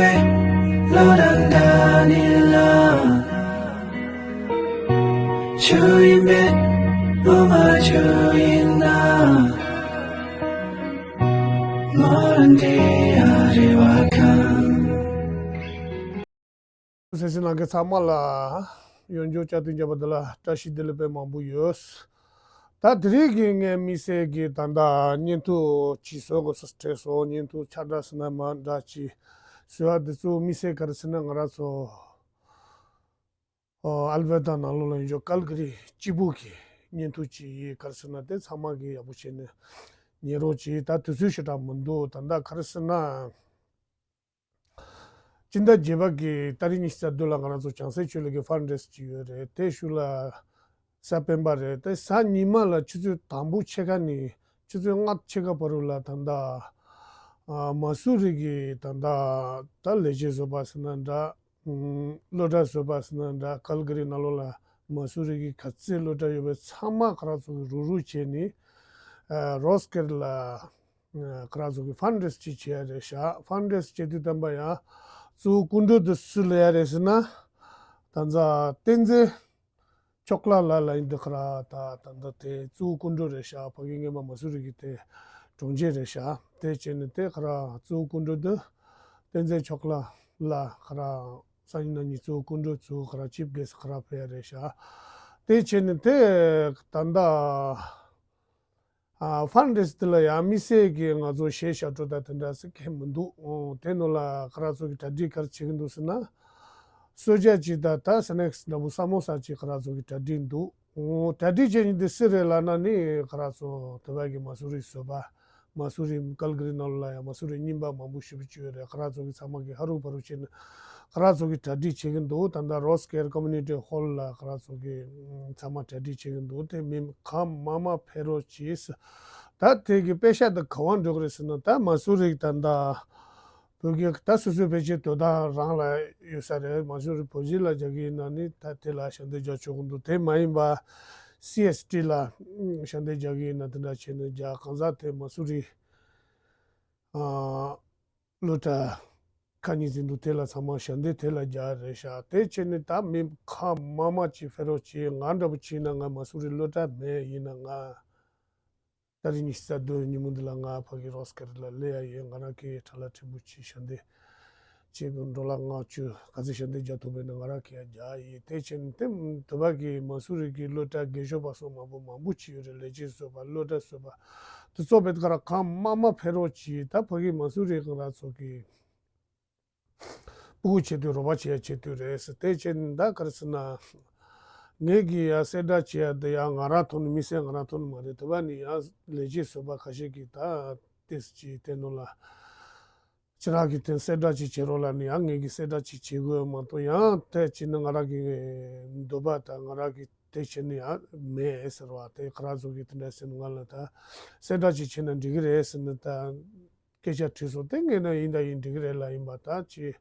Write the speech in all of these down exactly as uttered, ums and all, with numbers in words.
བློ་དང་འདྲ་ནི་ལ། ཆུ་ཡིན་པས་བློ་མ་ཆུ་ཡིན་ན། མོ་རང་དེ་ཡ་རེ་བ་ཁང་། གསན་གཟིགས་གནང་མཁན་ཚང་མ་ལ་ཡོན་ཆབ་བསྟན་བྱ་བ་འདི་ལ་བཀྲ་ཤིས་བདེ་ལེགས་དཔེ་མང་པོ་ཡོད། ད་དེ་རིང་གི་ངའི་དམིགས་བསལ་གྱི་ད་ལྟ་བརྙན་ཐུང་ཅིག་བཟོ་དགོས་ས་དྲན་སོང་། བརྙན་ཐུང་ཆ་འདྲ་ཟེར་ན་མ་འདྲ་ཅིག་བཟོ་ཡ་འདི་ཚོ་དམིགས་བསལ་ག་རེ་ཟེར་ན། ང་རང་ཚོ་ཨ་ལ་བྷར་ཊ་ནང་ལོགས་ལ་ཡོད་ཀལ་ག་རི་སྐྱིད་པོ་གི་བརྙན་ཐུང་ཅིག་ཡིན། ག་རེ་ཟེར་ན་དེ་ཚང་མ་གིས་ཡག་པོ་བྱས་ནས་ཉན་རོགས་གྱིས། ད་དུས་ཚོད་ཞེ་དྲག་མི་འདུག་ད་ལྟ་ག་རེ་ཟེར་ན། སྤྱི་ཟླ་བརྒྱད་པ་གི་ཏ་རིག་ཉི་ཤུ་རྩ་བདུན་ལ་ང་རང་ཚོ་བྱང་སེམས་ཆོས་གླིང་གི་ཕན་ཌ་རེ་སི་ཅིག་ཡོད་རེད། དེ་ཤུལ་ལ་གཟའ་སྤེན་པ་རེད། དེ་གཟའ་ཉི་མ་ལ་ཆུ་ཚོད་དང་པོ་ཕྱེད་ཀ་ནས་ཆུ་ཚོད་ལྔ་ཕྱེད་ཀ་བར་དུ་ལ་ད་ལྟ་ཨ་མ་སུ་རི་གི་ད་ལྟ་ད་ལས་བྱེད་བཟོ་པ་ཟེར་ན་འདྲ། ཨུམ། སློབ་གྲྭ་བཟོ་པ་ཟེར་ན་འདྲ། ཀལ་ག་རི་ནང་ལོགས་ལ་མ་སུ་རི་གི་ག་ཚད་སློབ་གྲྭ་ཡོད་པའི་ཚང་མ་ཁོ་རང་ཚོ་གིས་རུག་རུག་བྱས་ནས་ཨ་རོ་སི་ཀེར་ལ་ཁོ་རང་ཚོ་གིས་ཕན་ཌ་རེ་སི་ཅིག་བྱེད་ཡ་རེད་ཤག་ཕན་ཌ་རེ་སི་བྱེད་དུས་ཙམ་པ་ཡང་གཙོ་བོ་སྐུ་མགྲོན་དེ་སུ་སླེབས་ཡ་རེད་ཟེར་ན། ད་ལྟ་བསྟན་འཛིན་ཕྱོགས་ལྷ་ལགས་ལ་ཡིན། འདི་ཁོ་རང་ད་ད་ལྟ་དེ་གཙོ་བོ་སྐུ་མགྲོན་རེད་ཤག་ཕ་གི་སྔོན་མ་མ་སུ་རི་གི་དེ་དྲུང་ཆེ་རེད་ཤག་དེ་བྱས་ནས་དེ་ཁོ་རང་གཙོ་བོ་སྐུ་མགྲོན་དེ་བསྟན་འཛིན་ཕྱོགས་ལྷ་ལགས་ཁོ་རང་སང་ཉིན་གནངས་ཉིན་གཙོ་བོ་སྐུ་མགྲོན་ཚོ་ཁོ་རང་ཆིཕ་གེ་སི་ཁོ་རང་ཕེབས་ཡ་རེད་ཤག་དེ་བྱས་ནས་དེ་ད་ལྟ་ཨ་ཕན་ཌ་རེ་སི་དེ་ལ་ཡང་དམིགས་བསལ་གྱི་ང་ཚོ་གཞས་ཞབས་བྲོ་དང་དེ་འདྲ་ཟེར་མཁན་མི་འདུག་ཨོ། དེ་ནང་ལ་ཁོ་རང་ཚོ་གིས་གྲ་སྒྲིག་ག་རེ་བྱེད་ཀྱི་འདུག་ཟེར་ན། གསོལ་ཇ་ཅིག་དང་ད་སི་ནེག་སི་འདྲ་པོ་ས་མོ་ས་ཅིག་ཁོ་རང་ཚོ་གིས་གྲ་སྒྲིག་འདུག་ཨོ། གྲ་སྒྲིག་བྱེད་མཁན་དེ་སུ་རེད་ལབ་ན་ནི་ཁོ་རང་ཚོ་དེ་བ་གི་མ་སུ་རི་བཟོ་པ། མ་སུ་རི་ཀལ་ག་རི་ནང་ལོགས་ལ་ཡང་མ་སུ་རི་རྙིང་པ་མང་པོ་ཞེ་པོ་ཅིག་ཡོད་རེད། ཁོ་རང་ཚོ་གིས་ཚང་མ་གིས་ཧ་རུག་ཕ་རུག་བྱས་ནས་ཁོ་རང་ཚོ་གིས་གྲ་སྒྲིག་བྱེད་ཀྱི་འདུག་ད་ལྟ་རོ་སི་ཀེར་ཀོ་མུ་ནི་ཊི་ཧོལ་ལ་ཁོ་རང་ཚོ་གིས་ཚང་མ་གྲ་སྒྲིག་བྱེད་ཀྱི་འདུག་དེ་མི་གང་མང་མང་ཕེབས་རོགས་གྱིས། ད་དེ་གི་པེ་ཤག་དེ་ག་པར་འགྲོ་གི་རེད་ཟེར་ན། ད་མ་སུ་རི་ད་ལྟ་བོད་སྐད་ད་སོ་སོའི་ཕལ་ཆེར་དོ་བདག་རང་ལ་ཡོད་ས་རེད། མ་སུ་རི་བོད་སྤྱི་ལ་རྒྱག་གི་ཡིན་ན་ནི་ད་དེ་ལ་ཞལ་འདེབས་རྒྱག་ཆོག་གི་འདུག་དེ་མ་ཡིན་པ་སི་ཨེས་ཊི་ལ་ཞལ་འདེབས་རྒྱག་གི་ཡིན་ན་དེ་འདྲ་བྱས་ནས་རྒྱག་གང་ཟག་དེ་མ་སུ་རི་ཨ་སློབ་གྲྭ་ཁ་ཉིན་ཟིན་འདུག་དེ་ལ་ཚང་མ་ཞལ་འདེབས་དེ་ལ་རྒྱག་རེད་ཤག་དེ་བྱས་ནས་ད་མི་གང་མང་མང་ཅིག་ཕེབས་རོགས་གྱིས། ང་འདྲ་པོ་བྱས་ན་ང་མ་སུ་རི་སློབ་གྲྭ་མེད། ཡིན་ན་ང་ཏ་རིག་ཉི་ཤུ་རྩ་བདུན་ཉིན་མོ་འདི་ལ་ང་ཕ་གི་རོ་སི་ཀེར་ལ་སླེབས་ཡ་ཡིན། ང་རང་གིས་ཁྲ་ལ་ཕྲན་བུ་ཅིག་ཞལ་འདེབས་བྱེད་དགོས། ཌོ་ལར་ལྔ་བཅུ་ག་ཚོད་ཞལ་འདེབས་རྒྱག་ཐུབ་པ་ཡིན་ན་ང་རང་གིས་ཡ་རྒྱག་ཡིན། དེ་བྱས་ནས་དེ་དེ་བ་གི་མ་སུ་རི་གི་སློབ་གྲྭ་རྒན་ཤོས་པ་སོགས་མང་པོ་མང་པོ་ཅིག་ཡོད་རེད། ལས་བྱེད་བཟོ་པ་སློབ་གྲྭ་བཟོ་པ་དེ་ཚོ་བེད་ཀ་ར་གང་མང་མང་ཕེབས་རོགས་གྱིས། ད་ཕ་གི་མ་སུ་རི་གང་ར་ཚོ་གི་སྤུ་གུ་བྱེད་དུས་རོགས་པ་བྱེད་ཡ་བྱེད་དུས་རེད་ཟེར། དེ་བྱས་ནས་ད་ག་རེ་ཟེར་ན། ངེད་ཀྱིས་ཡ་གསལ་བསྒྲགས་བྱེད་ཡ་དེ་ཡང་ང་རང་ཐོག་ནས་དམིགས་བསལ་ང་རང་ཐོག་ནས་མ་རེད། དེ་བ་ནི་ཡང་ལས་བྱེད་བཟོ་པ་ཁ་ཤས་ཀྱིས་ད་ཏེས་ཀྱིས་དེ་ནང་ལ་ཁྱེད་རང་གིས་དེ་གསལ་བསྒྲགས་ཅིག་བྱེད་རོགས་ལབ་ནས་ཡང་ངེད་ཀྱིས་གསལ་བསྒྲགས་ཅིག་བྱེད་དགོས་མ་གཏོགས། ཡང་དེ་བྱས་ན་ང་རང་གི་འདོད་པ་དང་ང་རང་གིས་དེ་བྱས་ན་ཡང་མེད་ཟེར་བ་དེ་ཁོ་རང་ཚོ་གིས་དེ་འདྲ་ཟེར་ནས་ང་ལ་ད་གསལ་བསྒྲགས་ཅིག་བྱས་ན་འགྲིག་གི་རེད་ཟེར་ནས་ད། སྐད་ཆ་དྲིས་སོང་། དེ་ངས་ན་ཡིན་ད་ཡིན་འགྲིག་གི་རེད་ལབ་ཡིན་པ། ད་ཅི་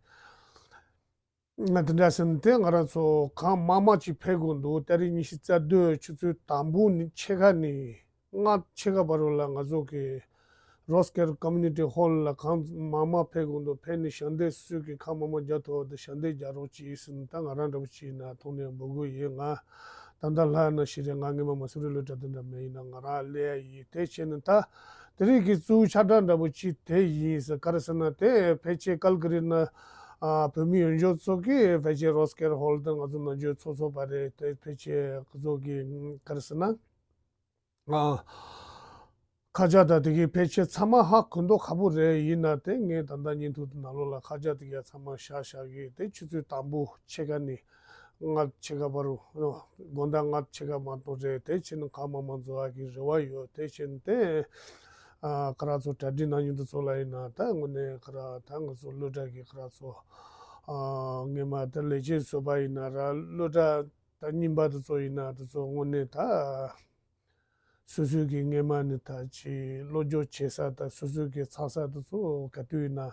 ང་དེ་འདྲ་ཟེར་ན་དེ་ང་རང་ཚོ་གང་མང་མང་ཅིག་ཕེབས་དགོས་འདུག་ཏ་རིག་ཉི་ཤུ་རྩ་བདུན་ཆུ་ཚོད་དང་པོ་ནས་ཕྱེད་ཀ་ནས་ལྔ་ཕྱེད་ཀ་བར་དུ་ལ་ང་ཚོ་གི་རོ་སི་ཀེར་ཀོ་མུ་ནི་ཊི་ཧོལ་ལ་གང་མང་མང་ཕེབས་དགོས་འདུག་ཕེབས་ནས་ཞལ་འདེབས་སུ་གི་གང་མང་མང་རྒྱག་ཐུབ་པ་དེ་ཞལ་འདེབས་རྒྱག་རོགས་གྱིས་ཟེར་ན། ད་ང་རང་འདྲ་པོ་ཅིག་ཡིན་ན་ཐོག་ནས་འབོད་སྐུལ་ཡིན། ང་ད་ལྟ་ལྷ་ན་ཤི་རེད། ང་སྔོན་མ་མ་སུ་རི་སློབ་གྲྭ་དེ་འདྲ་མེད། ཡིན་ན་ང་རང་སླེབས་ཡ་ཡིན། དེ་བྱས་ནས་ད་དེ་རིང་གི་གཙོ་བོ་ཆ་འདྲ་འདྲ་པོ་ཅིག་དེ་ཡིན་ཟེར། ག་རེ་ཟེར་ན་དེ་ཕལ་ཆེར་ཀལ་ག་རི་ན་ཨ་བོད་མི་ཡོད་འཇོག་ཚོ་གིས་ཕལ་ཆེར་རོ་སི་ཀེར་ཧོལ་དེ་ང་ཚོ་ནང་ཆོས་ཚོགས་ཚོགས་པ་རེད། དེ་ཕལ་ཆེར་ཁོ་ཚོ་གི་ག་རེ་ཟེར་ན་ཨ་ཁ་བྱང་དང་དེ་གི་ཕལ་ཆེར་ཚང་མ་ཧ་གོ་མདོག་ཁ་པོ་རེད། ཡིན་ན་དེ་ངས་ད་ལྟ་བརྙན་ཐུང་དེ་ནང་ལོགས་ལ་ཁ་བྱང་དེ་ག་ཚང་མ་བཞག་བཞག་གི། དེ་ཆུ་ཚོད་དང་པོ་ཕྱེད་ཀ་ནས་ལྔ་ཕྱེད་ཀ་བར་དུ་དགོང་དག་ལྔ་ཕྱེད་ཀ་མ་གཏོགས་རེད། དེ་བྱས་ན་གང་མང་མང་འཛོམས་ཡག་གི་རེ་བ་ཡོད། དེ་བྱས་ན་དེ་ཨ་ཁོ་རང་ཚོ་གྲ་སྒྲིག་གནང་མཁན་དེ་ཚོ་ལ་ཡིན་ན་ད་དངོས་གནས་ཁོ་རང་ད་ང་ཚོ་སློབ་གྲྭ་གི་ཁོ་རང་ཚོ་ཨ་སྔོན་མ་ད་ལས་བྱེད་བཟོ་པ་ཡིན་ན་ར་སློབ་གྲྭ་ད་རྙིང་པ་དེ་ཚོ་ཡིན་ན་དེ་ཚོ་དངོས་གནས་ད་སོ་སོའི་གི་སྔོན་མ་ནས་ད་ཅིག་སློབ་སྦྱོང་བྱེད་ས་དང་སོ་སོའི་གི་ཚང་ས་དེ་ཚོ་ག་དུས་ཡིན་ན་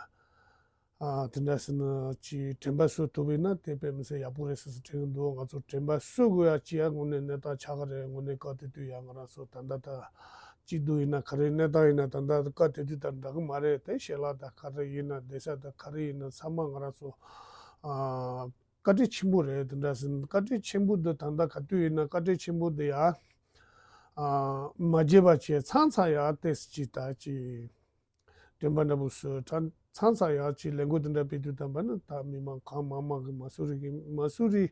ཨ་དེ་འདྲ་ཟེར་ན་ཅིག་དྲན་པ་གསོ་ཐུབ་པ་ཡིན་ན་དེ་དཔེ་མི་སྲིད་ཡག་པོ་རེད་ཟེར་ཟེར་དྲན་གི་འདུག་ང་ཚོ་དྲན་པ་གསོ་དགོས་ཡ་ཅིག་ཡ་དངོས་གནས་གནས་སྟངས་ཆགས་ཀྱི་རེད། དངོས་གནས་སྐབས་དེ་དུས་ཡ་ང་རང་ཚོ་ད་ལྟ་ད་ སྐྱིད་སྡུག་ཡིན་ན་ག་རེ། གནས་སྟངས་ཡིན་ན་ད་ལྟ་སྐབས་དེ་དུས་དང་འདྲ་གི་མ་རེད། དེ་ཞལ་ལག་དང་ག་རེ་ཡིན་ན་བསྡད་ས་དང་ག་རེ་ཡིན་ན་ཚང་མ་ང་རང་ཚོ་ཨ་བཀའ་དྲིན་ཆེན་པོ་རེད། དེ་འདྲ་ཟིན་བཀའ་དྲིན་ཆེན་པོ་འདི་ད་ལྟ་ག་དུས་ཡིན་ན་བཀའ་དྲིན་ཆེན་པོ་འདི་ཡ་ཨ་མ་བརྗེད་པ་བྱས། ཚང་ཚང་ཡ་ཏེས་ཅི་ད་ཅི་དྲན་པ་འདྲ་པོ་བཟོས། ཚང་ཚང་ཡ་ཅི་ལས་འགུལ་དེ་འདྲ་སྤེལ་དུས་དམ་པ་ནི་ད་མི་མང་གང་མང་མང་གི་མ་སུ་རི་གི་མ་སུ་རི་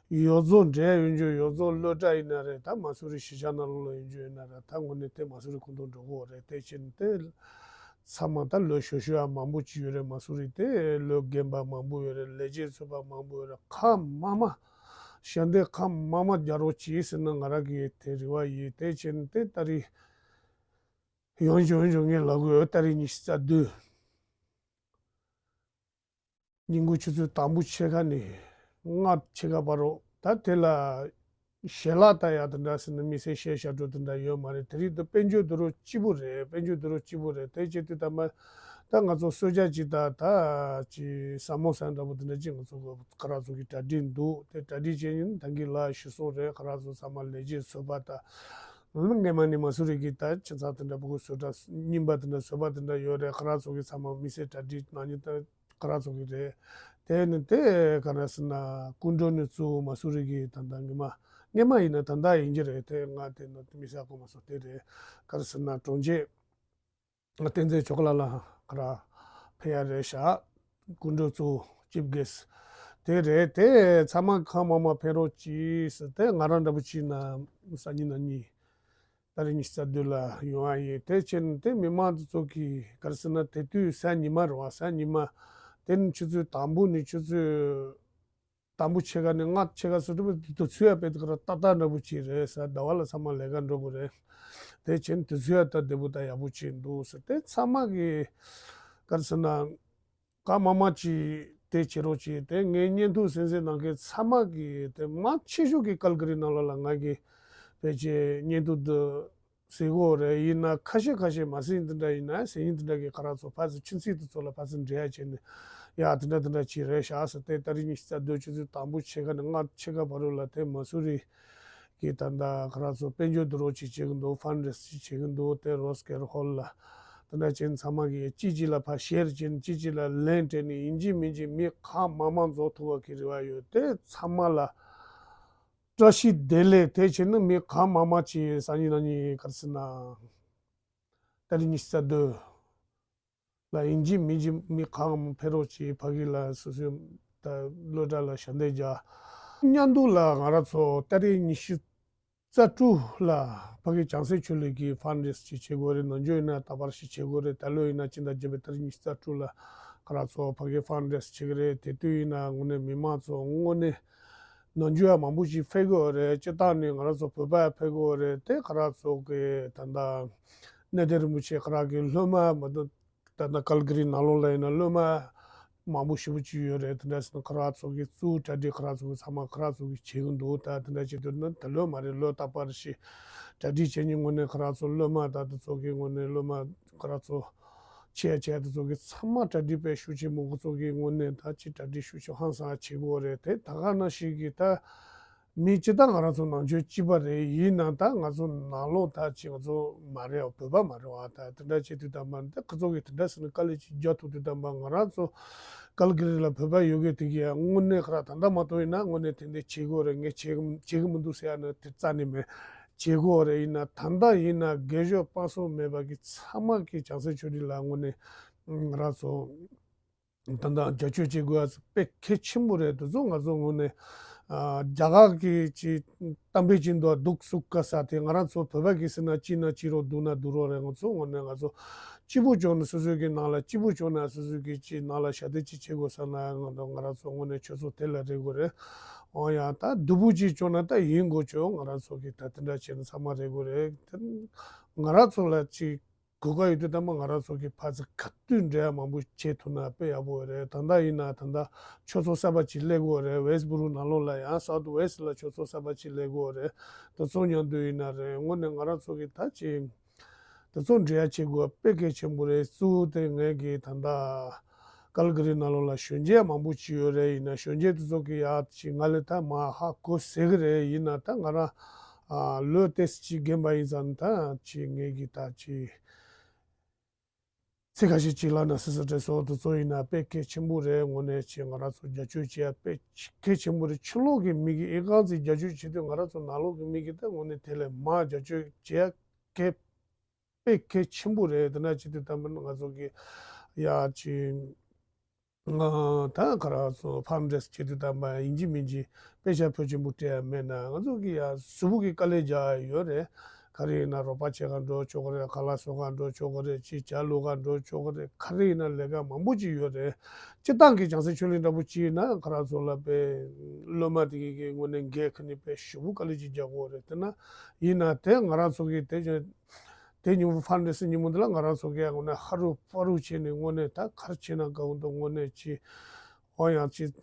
ཡོངས་རྫོགས་འབྲེལ་ཡོད་རྒྱུ་ཡོངས་རྫོགས་སློབ་གྲྭ་ཡིན་ན་རེད། ད་མ་སུ་རི་གཞིས་ཆགས་ནང་ལོགས་ལ་ཡོད་རྒྱུ་ཡིན་ན་རེད། ད་དངོས་གནས་དེ་མ་སུ་རི་ཁོངས་གཏོགས་འགྲོ་གི་ཡོད་རེད། དེ་ཕྱིན་དེ་ཚང་མ་ད་ལོ་ཤོ་ཤོ་ཡ་མང་པོ་ཅིག་ཡོད་རེད། མ་སུ་རི་དེ་ལོ་རྒན་པ་མང་པོ་ཡོད་རེད། ལས་བྱེད་ཚོ་པ་མང་པོ་ཡོད་རེད། གང་མང་མང་ཞལ་འདེབས་གང་མང་མང་རྒྱག་རོགས་གྱིས་ཟེར་ན་ང་རང་གི་དེ་རེ་བ་ཡིན། དེ་ཕྱིན་དེ་ད་རེས་ཡོང་བཞིན་ཡོང་བཞིན་ངས་ལབ་དགོས། ཏ་རིག་ཉི་ཤུ་རྩ་བདུན། ཉིན་གུང་ཆུ་ཚོད་དང་པོ་ཕྱེད་ཀ་ནས་ལྔ་ཕྱེད་ཀ་བར་རོ། ད་དེ་ལ་ཞལ་ལག་ལྟ་ཡག་དེ་འདྲ་ཟེར་ན་དམིགས་བསལ་གཞས་ཞབས་བྲོ་དེ་འདྲ་ཡོད་མ་རེད། དེ་རིང་དུ་དཔལ་འབྱོར་དུ་རོ་སྐྱིད་པོ་རེད། དཔལ་འབྱོར་དུ་རོ་སྐྱིད་པོ་རེད། དེ་བྱེད་དུས་ད་མ་ད་ང་ཚོ་གསོལ་ཇ་ཅིག་ད་ད་ཅི་ཟ་མོ་ཟ་འདྲ་པོ་དེ་འདྲ་ཅིག་ང་ཚོ་ག་ར་ཚོ་གི་གྲ་སྒྲིག་འདུག་དེ་གྲ་སྒྲིག་བྱེད་ཉིན་ད་གི་ལ་ཞུ་སོང་རེད། ག་ར་ཚོ་ཚང་མ་ལས་བྱེད་ཚོ་པ་ད། སྔོན་མ་ནས་མ་སུ་རི་གི་ད་ཁྱིམ་ཚང་དེ་འདྲ་ཕྲུ་གུ་བཟོ་གྲྭ་རྙིང་པ་དེ་འདྲ་བཟོ་པ་དེ་འདྲ་ཡོད་རེད། ཁ་རག་ཚོ་གི་ཚང་མ་མི་སེར་གྲ་སྒྲིག་ནང་ཉིན་ད་ཁ་རག་ཚོ་གི་རེད། དེ་ནི་དེ་ག་རེ་ཟེར་ན་སྐུ་མགྲོན་ནས་གཙོ་བོ་མ་སུ་རི་གི་ད་ལྟ་སྔོན་མ་སྔོན་མ་ཡིན་ན་ད་ལྟ་ཡིན་གྱི་རེད། དེ་ང་དེ་ནི་མི་ས་གོ་མ་སོ་དེ་རེད། ག་རེ་ཟེར་ན་དྲུང་ཆེ་བསྟན་འཛིན་མཆོག་ལགས་ལ་ཁ་རག་ཕེབས་ཡ་རེད་ཤག་སྐུ་མགྲོན་གཙོ་བོ་ཅིབ་གེས་དེ་རེད། དེ་ཚང་མ་གང་མང་མང་ཕེབས་རོགས་གྱིས་ཟེར། དེ་ང་རང་འདྲ་པོ་ཅིག་ན་སང་ཉིན་གནངས་ཉིན་ཏ་རིག་ཉི་ཤུ་རྩ་བདུན་ལ་ཡོང་བ་ཡིན། དེ་ཕྱིན་དེ་མི་མང་དེ་ཚོ་གིས་ག་རེ་ཟེར་ན་དེ་དུས་གཟའ་ཉི་མ་རེད་བ། གཟའ་ཉི་མ་དེ་ནི་ཆུ་ཚོད་དང་པོ་ནས་ཆུ་ཚོད་དང་པོ་ཕྱེད་ཀ་ནས་ལྔ་ཕྱེད་ཀ་ཚོད་དུ་དུས་ཚོད་ཡ་དཔེ་དེ་ག་ར་ཏག་ཏག་འདྲ་པོ་ཅིག་རེད་ཟེར། ཟླ་བ་ལ་ཚང་མ་ལས་ཀ་འགྲོ་དགོས་རེད། དེ་ཕྱིན་དུས་ཚོད་ཡ་ད་བདེ་པོ་ད་ཡག་པོ་ཅིག་འདུག་ཟེར། དེ་ཚང་མ་གིས་ག་རེ་ཟེར་ན། གང་མང་མང་ཅིག་དེ་བྱེད་རོགས་བྱེད། དེ་ངའི་བརྙན་ཐུང་གསན་གཟིགས་གནང་མཁན་ཚང་མ་གིས་དེ་མང་ཆེ་ཤོས་ཀྱིས་ཀལ་ག་རི་ནང་ལོགས་ལ་ང་གི་ཕལ་ཆེར་བརྙན་ཐུང་འདི་གཟིགས་ཀྱི་ཡོད་རེད། ཡིན་ན་ཁ་ཤས་ཁ་ཤས་མ་གཟིགས་འདི་འདྲ་ཡིན་ན་གཟིགས་ཡིན་འདི་འདྲ་གི་ཁ་རག་ཚོ་ཕར་ཚུར་ཁྱིམ་མཚེས་དེ་ཚོ་ལ་ཕར་ཚུར་འབྲེལ་ཡ་བྱས་ནས་ཡ་དེ་འདྲ་དེ་འདྲ་ཅིག་རེད་ཤག་ཟེར། དེ་ཏ་རིག་ཉི་ཤུ་རྩ་བདུན་ཆུ་ཚོད་དང་པོ་ཕྱེད་ཀ་ནས་ལྔ་ཕྱེད་ཀ་བར་རོ་ལ་དེ་མ་སུ་རི་གི་ད་ལྟ་ཁ་རག་ཚོ་དཔལ་འབྱོར་བསྡུ་རུབ་ཅིག་བྱེད་ཀྱི་འདུག་ཕན་རེས་ཅིག་བྱེད་ཀྱི་འདུག་དེ་རོ་སི་ཀེར་ཧོལ་ལ་དེ་འདྲ་ཅན་ཚང་མ་གིས་གཅིག་གཅིག་ལ་ཕར་ཤེར་བྱས་ནས་གཅིག་གཅིག་ལ་ལན་སྤྲད་ནས་ཡིན་གཅིག་མིན་གཅིག་མི་གང་མང་མང་འཛོམས་ཐུབ་པ་གི་རེ་བ་ཡོད། དེ་ཚང་མ་ལ་བཀྲ་ཤིས་བདེ་ལེགས། དེ་བྱས་ན་མི་གང་མང་མང་ཅིག་སང་ཉིན་གནངས་ཉིན་ག་རེ་ཟེར་ན་ཏ་རིག་ཉི་ཤུ་རྩ་བདུན་ལ་ཡིན་གཅིག་མིན་གཅིག་མི་གང་མང་ཕེབས་རོགས་གྱིས། ཕ་གི་ལ་སོ་སོའི་ད་སློབ་གྲྭ་ལ་ཞལ་འདེབས་རྒྱག་མཉམ་དུ་ལ་ང་རང་ཚོ་ཏ་རིག་ཉི་ཤུ་རྩ་དྲུག་ལ་ཕ་གི་བྱང་སེམས་ཆོས་གླིང་གིས་ཕན་རེས་ཅིག་བྱེད་དགོས་རེད། ནམ་རྒྱུན་ཡིན་ན་རྟག་པར་ཞིག་བྱེད་དགོས་རེད། ད་ལོ་ཡིན་ན་སྤྱི་ཟླ་བརྒྱད་པའི་ཏ་རིག་ཉི་ཤུ་རྩ་དྲུག་ལ་ང་རང་ཚོ་ཕ་གི་ཕན་རེས་བྱེད་ཀྱི་རེད། དེ་དུས་ཡིན་ན་དངོས་གནས་མི་མང་ཚོ་དངོས་གནས་ནམ་རྒྱུན་ཡང་མང་པོ་ཞིག་ཕེབས་ཀྱི་ཡོད་རེད། སྤྱིར་བཏང་ནས་ང་རང་ཚོ་བོད་པ་ཡང་ཕེབས་ཀྱི་ཡོད་རེད། དེ་ང་རང་ཚོ་གི་ད་ལྟ་གནས་བརྟན་རིན་པོ་ཆེ་ཁ་རག་གི་སློབ་མ་མ་གཏོགས་ད་ལྟ་ཀལ་ག་རི་ནང་ལོགས་ལ་ཡིན་ན་སློབ་མ་མང་པོ་ཞེ་པོ་ཅིག་ཡོད་རེད། དེ་འདྲ་སོང་ན་ཁ་རག་ཚོ་གི་གཙོ་བོ་གྲ་སྒྲིག་ཁ་རག་ཚོ་གི་ཚང་མ་ཁ་རག་ཚོ་གི་བྱེད་ཀྱི་འདུག་ད་དེ་འདྲ་བྱེད་དུས་ན་ད་ལོ་མ་རེད། ལོ་རྟག་པར་ཞིག་གྲ་སྒྲིག་བྱེད་ཉིན་དངོས་གནས་ཁ་རག་ཚོ་སློབ་མ་ད་དེ་ཚོ་གི་དངོས་གནས་སློབ་མ་ཁ་རག་ཚོ་ཆེ་ཆེ་དེ་ཚོ་གི་ཚང་མ་གྲ་སྒྲིག་དཔེ་ཤུགས་ཆེན་པོ་ཁོ་ཚོ་གི་དངོས་གནས་ད་ཅིག་གྲ་སྒྲིག་ཤུགས་ཆེ་ཧང་སང་བྱེད་དགོས་རེད། དེ་ད་ག་ནང་བཞིན་གི་ད་མི་སྤྱི་ད་ང་རང་ཚོ་ནང་ཆོས་གཅིག་པ་རེད། ཡིན་ནའང་ད་ང་ཚོ་ནང་ལོགས་ད་ཅིག་ང་ཚོ་མ་རེད་བ། བོད་པ་མ་རེད་བ། ད་དེ་འདྲ་བྱེད་དུས་ད་མ་ད་ཁོ་ཚོ་གི་དེ་འདྲ་ཟེར་ནས་དཀའ་ལས་ཅིག་རྒྱག་ཐུབ་དུས་ད་མ་ང་རང་ཚོ་ཀལ་ག་རི་ལ་བོད་པ་ཡོད་གི་དེ་གི་ཡ་དངོས་གནས་ཁ་རག་ད་ལྟ་མ་གཏོགས་ཡིན་ན་དངོས་གནས་དེ་འདྲ་བྱེད་དགོས་རེད། ངས་བྱེད་གི་བྱེད་གི་མི་འདུག་ཟེར་ཡ་ནི་དེ་རྩ་ནས་མེད། བྱེད་དགོས་རེད། ཡིན་ན་ད་ལྟ་ཡིན་ན་སྒེར་གཞོགས་སྤང་སྲོལ་མེད་པ་གི་ཚང་མ་གི་བྱང་སེམས་ཆོས་སྒྲིག་ལ་དངོས་གནས་ང་རང་ཚོ་ད་ལྟ་རྒྱབ་སྐྱོར་བྱེད་དགོས་ཡ་དཔེ་གལ་ཆེན་པོ་རེད། དེ་ཚོ་ང་ཚོ་དངོས་གནས་ཨ་རྒྱ་གར་གྱི་ཅིག་གཏམ་དཔེ་ཅིག་འདུག་སྡུག་སུག་ག་ས་དེ་ང་རང་ཚོ་བོད་པ་གི་ཟེར་ན་སྐྱིད་ན་སྐྱིད་རོགས་སྡུག་ན་སྡུག་རོགས་རེད། ང་ཚོ་དངོས་གནས་ང་ཚོ་སྐྱིད་པོ་བྱུང་ན་སོ་སོ་གི་ནང་ལ་སྐྱིད་པོ་བྱུང་ན་སོ་སོ་གི་ཅིག་ནང་ལ་ཞབས་འདེགས་ཅིག་བྱེད་དགོས་ས་ན་ང་ང་རང་ཚོ་དངོས་གནས་ཆོས་ཚོགས་དེ་ལ་རེ་དགོས་རེད། འོ་ཡ་ད་སྡུག་པོ་ཅིག་བྱུང་ན་ད་ཡིན་དགོས་ཆོག་ང་རང་ཚོ་གི་ད་དེ་འདྲ་བྱས་ན་ཚང་མ་རེ་དགོས་རེད། དེ་ང་རང་ཚོ་ལ་ཅིག་གོ་སྐབས་ཡོད་དུས་ད་མ་ང་རང་ཚོ་གི་ཕར་ཚུར་ག་དུས་འབྲེལ་ཡ་མང་པོ་བྱེད་ཐུབ་ན་དཔེ་ཡག་པོ་རེད། ད་ལྟ་ཡིན་ན་ད་ལྟ་ཆོས་ཚོགས་གསར་པ་ཅིག་སླེབས་ཀྱི་ཡོད་རེད། ཝེ་སི་སྦུ་རུ་ནང་ལོགས་ལ་ཡང་སའུ་ཐི་ཝེ་སི་ལ་ཆོས་ཚོགས་གསར་པ་ཅིག་སླེབས་ཀྱི་ཡོད་རེད། དེ་ཚོ་མཉམ་དུ་ཡིན་ན་རེད། དངོས་གནས་ང་རང་ཚོ་གི་ད་ཅིག་དེ་ཚོ་འབྲེལ་ཡ་བྱེད་དགོས་དཔེ་གལ་ཆེན་པོ་རེད། གཙོ་བོ་དེ་ངས་གི་ད་ལྟ་ཀལ་ག་རི་ནང་ལོགས་ལ་གཞོན་སྐྱེས་མང་པོ་ཅིག་ཡོད་རེད། ཡིན་ན་གཞོན་སྐྱེས་དེ་ཚོ་གི་ཡག་ཅིག་ང་ལས་ད་མ་ཧ་གོ་ཟེར་གི་རེད། ཡིན་ན་ད་ང་རང་ ཨ་ལོ་ཏོག་ཙམ་ཅིག་རྒན་པ་ཡིན་ཙང་ད་ཅིག་ངེད་ཀྱི་ད་ཅིག་ཚིག་ཁ་ཤས་ཅིག་ལབ་ན་སྲིད་ས་དྲན་སོང་། དེ་ཚོ་ཡིན་ན་དཔེ་གལ་ཆེན་པོ་རེད། དངོས་གནས་ཅིག་ང་རང་ཚོ་རྒྱབ་སྐྱོར་བྱེད་ཡ་དཔེ་གལ་ཆེན་པོ་རེད། ཕྱི་ལོགས་ཀྱི་མི་གིས་ཨེ་གང་ཚིག་རྒྱབ་སྐྱོར་བྱེད་དུས་ང་རང་ཚོ་ནང་ལོགས་ཀྱི་མི་གིས་ད་དངོས་གནས་དེ་ལས་མར་རྒྱབ་སྐྱོར་བྱེད་ཡ་གལ་དཔེ་གལ་ཆེན་པོ་རེད། དེ་འདྲ་བྱེད་དུས་ད་མིན་ང་ཚོ་གི་ཡ་ཅིག་ང་ད་ག་རང་ཚོ་ཕན་ཌ་རེ་ཛིང་བྱེད་དུས་ད་མ་ཡིན་གཅིག་མིན་གཅིག་དཔེ་ཆ་ཕོན་ཆེན་པོ་སྤྲད་ཡ་མེད་ན། ང་ཚོ་གི་ཡ་གཟུགས་པོ་གི་དཀའ་ལས་རྒྱག་ཡ་ཡོད་རེད། ག་རེ་ཡིན་ན་རོགས་པ་བྱེད་ག་འགྲོ་ཆོག་གི་རེད། ཁ་ལག་བཟོ་ག་འགྲོ་ཆོག་གི་རེད། ཅིག་ཇ་བླུག་ག་འགྲོ་ཆོག་གི་རེད། ག་རེ་ཡིན་ན་ལས་ཀ་མང་པོ་ཅིག་ཡོད་རེད། སྤྱིར་བཏང་གི་བྱང་སེམས་ཆོས་གླིང་འདྲ་པོ་ཅིག་ཡིན་ན་ག་རང་ཚོ་ལ་དཔེ་སློབ་མ་དེ་གི་གི་དངོས་གནས་འགན་ཁུར་ནས་དཔེ་ཞེ་པོ་དཀའ་ལས་ཅིག་རྒྱག་གི་ཡོད་རེད། དེ་ན་ཡིན་ན་དེ་ང་རང་ཚོ་གི་དེ་ཆ་དེ་ཉིན་མོ་ཕན་ཌ་རེ་ཛིང་ཉིན་མོ་འདི་ལ་ང་རང་ཚོ་གིས་དངོས་གནས་ཧ་རུ་ཧྥ་རུ་བྱས་ནས་དངོས་གནས་ད་ག་རེ་བྱས་ན་དགའ་བོ་འདུག་དངོས་གནས་ཅིག་འོ་ཡང་ཅིག་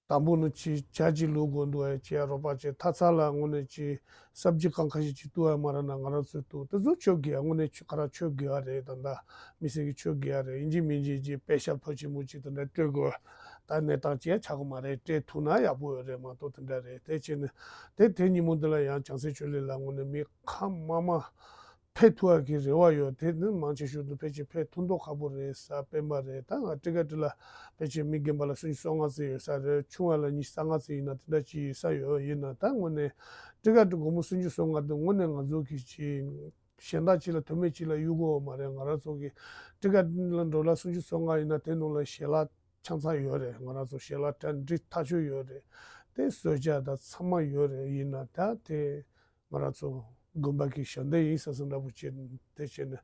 དང་པོ་ནི་ཅིག་ཇ་ཅིག་བླུག་དགོས་འདུག་ཨེ་ཅེས་རོགས་པ་བྱས། ད་ཚ་ལ་དངོས་གནས་ཅིག་སབ་ཇི་རྐང་ཁ་ཤས་ཅིག་བཏུ་བ་མ་རག་ན་ང་རང་ཚོས་བཏུ། དེ་ཚོ་ཆོས་དགེ་བ། དངོས་གནས་ཆོས་ཁ་ར་ཆོས་དགེ་བ་རེད། ད་ལྟ་མི་སེར་གྱི་ཆོས་དགེ་བ་རེད། ཡིན་གཅིག་མིན་གཅིག་ཅིག་དཔེ་ཤ་ཕོན་ཆེན་པོ་ཅིག་དེ་འདྲ་སྤྲོད་དགོས། ད་གནས་སྟངས་ཅིག་ཡང་ཆགས་ཀྱི་མ་རེད། སྤྲད་ཐུབ་ན་ཡག་པོ་ཡོད་རེད་མ་གཏོགས་དེ་འདྲ་རེད། དེ་བྱས་ནས་དེ་དེ་ཉིན་མོ་འདི་ལ་ཡང་བྱང་སེམས་ཆོས་གླིང་ལ་དངོས་གནས་མི་གང་མང་མང་ཕེབས་ཐུབ་པ་གི་རེ་བ་ཡོད། དེ་ནི་མང་ཆེ་ཤོས་དུ་ཕལ་ཆེར་ཕེབས་ཐུབ་མདོག་ཁ་པོ་རེད་ས། སྤེན་པ་རེད། ད་ང་ཊི་ཀ་ཊི་ལ་ཕལ་ཆེར་མི་རྒན་པ་ལ་སུམ་ཅུ་སོ་ལྔ་ཙམ་ཡོད་ས་རེད། ཆུང་བ་ལ་ཉི་ཤུ་རྩ་ལྔ་ཙམ་ཡིན་ན་དེ་འདྲ་ཅིག་ཡོད་ས་ཡོད། ཡིན་ན་ད་དངོས་གནས་ཊི་ཀ་ཊི་སྒོར་མོ་སུམ་ཅུ་སོ་ལྔ་དེ་དངོས་གནས་ང་ཚོ་གི་ཅིག་གཞན་དག་ཅིག་ལ་དོན་མེད་ཅིག་ལ་གཡུག་དགོས་པ་མ་རེད། ང་རང་ཚོ་གི་ཊི་ཀ་ཊི་ལ་འགྲོ་ལ་སུམ་ཅུ་སོ་ལྔ་ཡིན་ན་དེ་ནང་ལ་ཞལ་ལག་ཆང་ཚང་ཡོད་རེད། ང་རང་ཚོ་ཞལ་ལག་གྲ་སྒྲིག་ཐག་ཆོད་ཡོད་རེད། དེ་གསོལ་ཇ་དང་ཚང་མ་ཡོད་རེད། ཡིན་ན་ད་དེ་ང་རང་ཚོ་དགོན་པ་གི་ཞལ་འདེབས་ཡིན་ཟེར་ཟེར་འདྲ་པོ་བྱས། དེ་བྱས་ནས་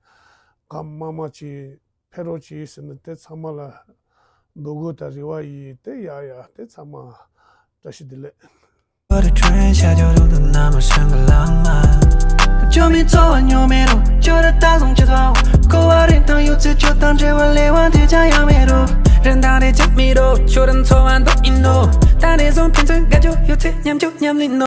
གང་མང་མང་ཅིག་ཕེབས་རོགས་གྱིས་ཟེར་ནས་དེ་ཚང་མ་ལ་འབོད་སྐུལ་དང་རེ་བ་ཡིན། དེ་ཡ་ཡ་དེ་ཚང་མ་བཀྲ་ཤིས་བདེ་ལེགས།